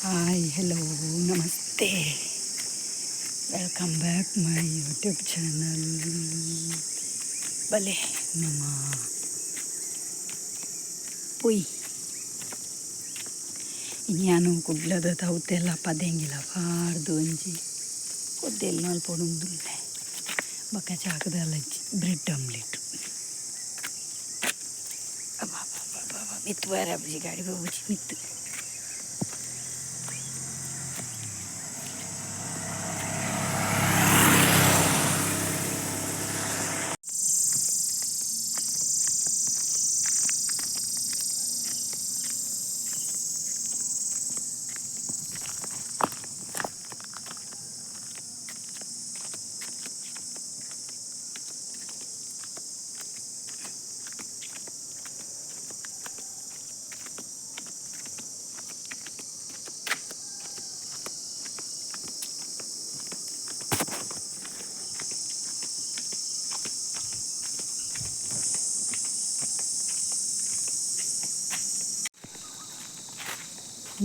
Hi, hello, namaste. Welcome back my YouTube channel. ಬಲೆ ನಮ್ಮ ಪೊಯ್ ಇನಿ ಕುಡ್ಲದ ತೌತೆಲ್ಲ ಪದೆಂಗಿಲ ಪಾಡ್ದು ಒಂಜಿ ಕೊದ್ದೆಲ್ ಮಲ್ಪೊಡುಂದುಲ್ಲೆ. ಬೊಕ್ಕ ಚಾಕದಲ್ಲಜ್ಜಿ ಬ್ರೆಡ್ ಆಮ್ಲೆಟ್. ಮಿತ್ತು ಬೇರೆ ಬುಜಿ ಗಾಡಿ ಬುಜಿ ಮಿತ್ತು.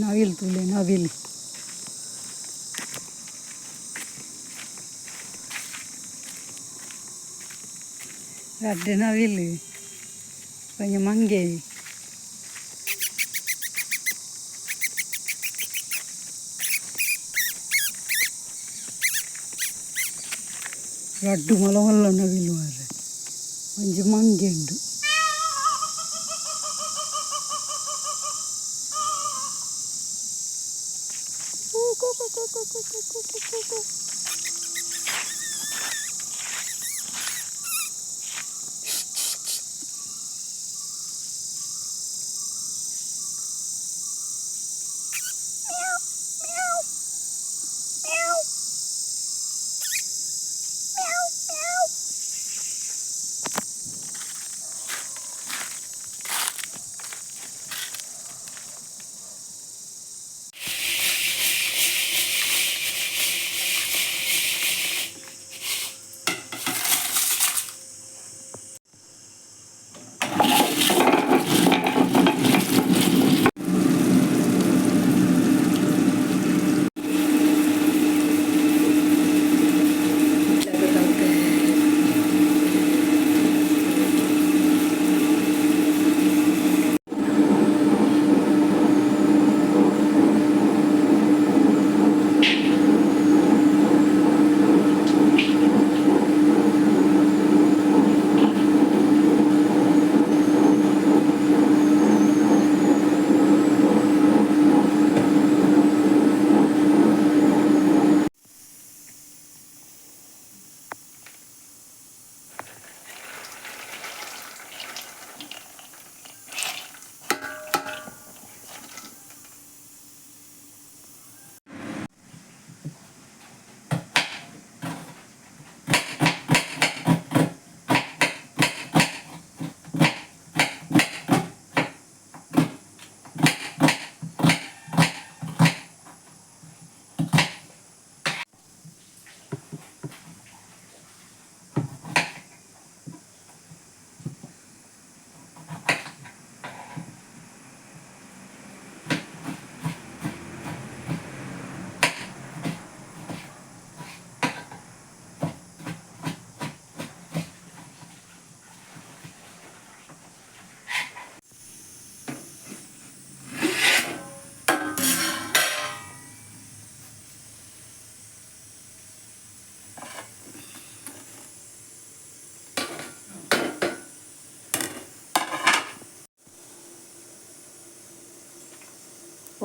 ನವಿಲು ತೂಲೆ, ನವಿಲು. ರಡ್ಡ್ ನವಿಲು, ಒಂಜಿ ಮಂಗೆ. ರಡ್ಡ್ ಮಲ್ಲ ಮಲ್ಲ ನವಿಲು ಮಾರ್ರೆ. ಒಂಜಿ ಮಂಗೆ ಉಂಡು.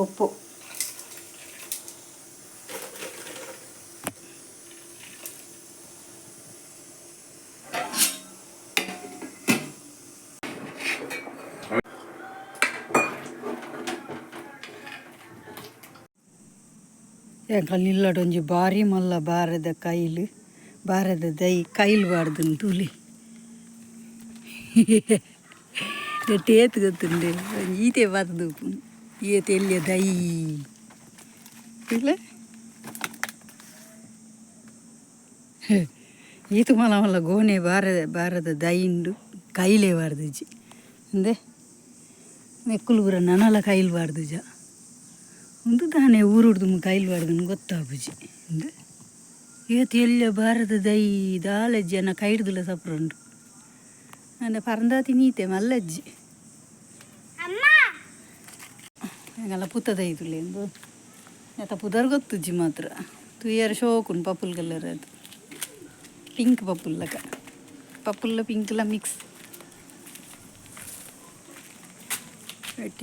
ಉಪ್ಪು. ಎಂಕಲ್ನ ಇಲ್ಲಡ್ ಒಂಜಿ ಬಾರಿ ಮಲ್ಲ ಬಾರೆದ ಕೈಲ್, ಬಾರೆದ ದೈ ಕೈಲ್ ಪಾಡ್ದುಂಡು ತೂಲೆ. ನೆಟ್ಟ್ ಏತ್ ಗೊತ್ತುಂಡು, ಒಂಜಿ ಈತೆ ಪತ್ತ್ದ್ ಉಪ್ಪುಂಡು. ಏತ್ ಎಲ್ಯ ದೈ ತೂಲೆ. ಈತ್ ಮಲ್ಲ ಮಲ್ಲ ಗೋನೆ ಬಾರೆ ಬಾರದ ದೈ ಉಂಡು, ಕೈಲೇ ಪಾಡ್ದಿಜಿ. ಉಂದೆ ನೆಕ್ಕುಲು ಪೂರ ನನಲ ಕೈಲ್ ಪಾಡ್ದಿಜ. ಉಂದು ದಾನೆ ಊರುಡ್ದು ಕೈಲ್ ಬಾರ್ದನ್ ಗೊತ್ತಾಪುಜಿ. ಉಂದು ಏತ್ ಎಲ್ಯ ಬಾರದ ದೈ ದಾಲಜ್ಜಿ ಅನ್ನ ಕೈಡ್ದುಲ ಸಪ್ರುಂಡು. ಅಂಡ ಪರಂದಾತಿ ನೀತೆ ಮಲ್ಲಜ್ಜಿ. ಅಮ್ಮ. ಎಂಗಲ ಪೂತ ದೈ ತುಲೆ ಉಂದು. ನೆತ್ತ ಪುದರ್ ಗೊತ್ತುಜ್ಜಿ ಮಾತ್ರ. ತೂಯರ ಶೋಕುಂಡು ಪಪ್ಪುಲ್ ಕಲರ್ ಅದು. ಪಿಂಕ್ ಪಪ್ಪುಲ್ ಲಕ. ಪಪ್ಪುಲ್ಲ ಪಿಂಕ್ಲ ಮಿಕ್ಸ್.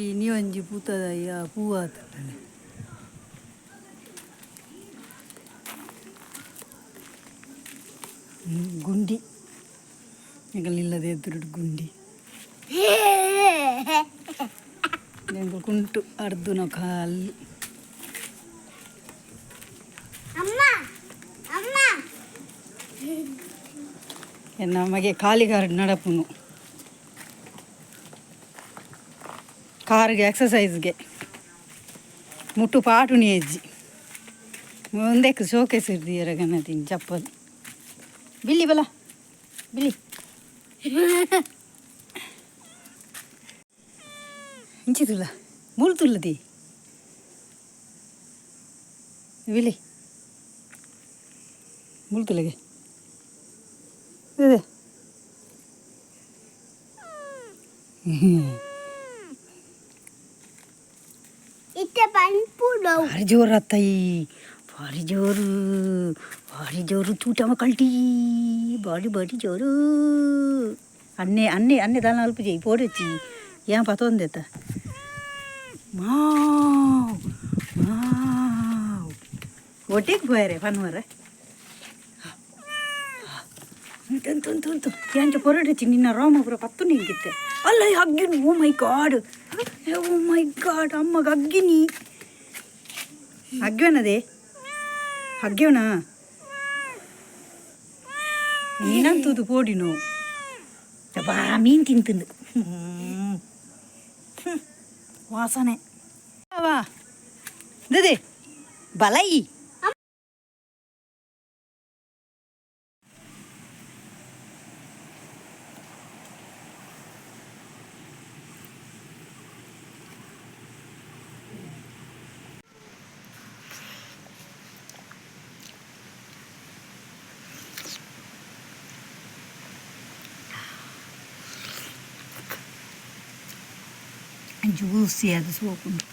ಇನಿ ಒಂಜಿ ಪೂತ ದೈ ಆ ಪೂ ಆತುಂಡು. ಗುಂಡಿ ಎಂಕಲ್ನ ಇಲ್ಲದ ಎದುರುಡು ಗುಂಡಿ. ಎಂಕುಲು ಕುಂಟು ಅರ್ದುನ ಖಾಲಿ. ಅಮ್ಮ ಅಮ್ಮ. ಎನ್ನ ಮಗೆ ಖಾಲಿ ಕಾರ್ ನಡಪುನು ಕಾರ್ಗೆ ಎಕ್ಸಸೈಸ್ಗೆ ಮುಟ್ಟು ಪಾಟುನಿ ಅಜ್ಜಿ ಮುಂದಕ್ಕೆ ಶೋಕೇಸ್ ಇರ್ದಿಯರ ಗಣತಿನ ಚಪ್ಪಲ್. ಬಿಲ್ಲಿ ಬಲ ಬಿಲ್ಲಿ ಇಂಚಿದುಲ್ಲ ಮೂಲು ತುಲ್ಲದಿ ಬಿಲ್ಲಿ ಮೂಲು ತುಲ್ಲಗೆ ಇದೆ. ಇತ್ತೆ ಪನ್ಪುಡು. ಭಾರಿ ಜೋರು ಅತ್ತೈ, ಭಾರಿ ಜೋರು, ಭಾರಿ ಜೋರು. ತೂಟಮ ಕಲ್ಟಿ ಭಾರಿ ಭಾರಿ ಜೋರು. ಅನ್ನೆ ಅನ್ನೆ ಅನ್ನೆ ದಾಲ ಅಲ್ಪ ಜೈ ಪೋಡಚ್ಚಿ ಏನ್ ಪತೊಂದೆತ್ತ ಮಾವ್ ಮಾವ್ ಒಟ್ಟಿಗೆ ಪೋಯರೆ ಪನ್ವರ ಉಂಟು ಉಂಟು ಉಂಟು ಎಂಚ ಪೊರಡಚ್ಚಿ ನಿನ್ನ ರೋಮ ಪೂರ ಪತ್ತು ನಿಂಗಿತ್ತೆ ಅಲ್ಲ ಹಗ್ಗಿನಿ. Oh my God, oh my God. ಅಮ್ಮಗ ಹಗ್ಗಿನಿ ಹಗ್ಗವನದೇ ಹಗ್ಗವನ ನೀನಂತೂದು ಪೋಡಿ ನೋವು ಬಾ ಮೀನು ತಿಂತಂದು ವಾಸನೆ ವಾ ದದೆ ಬಲೈ. ಜ್ಯೂಸಿ ಅದು ಸೋಪುಂಡು.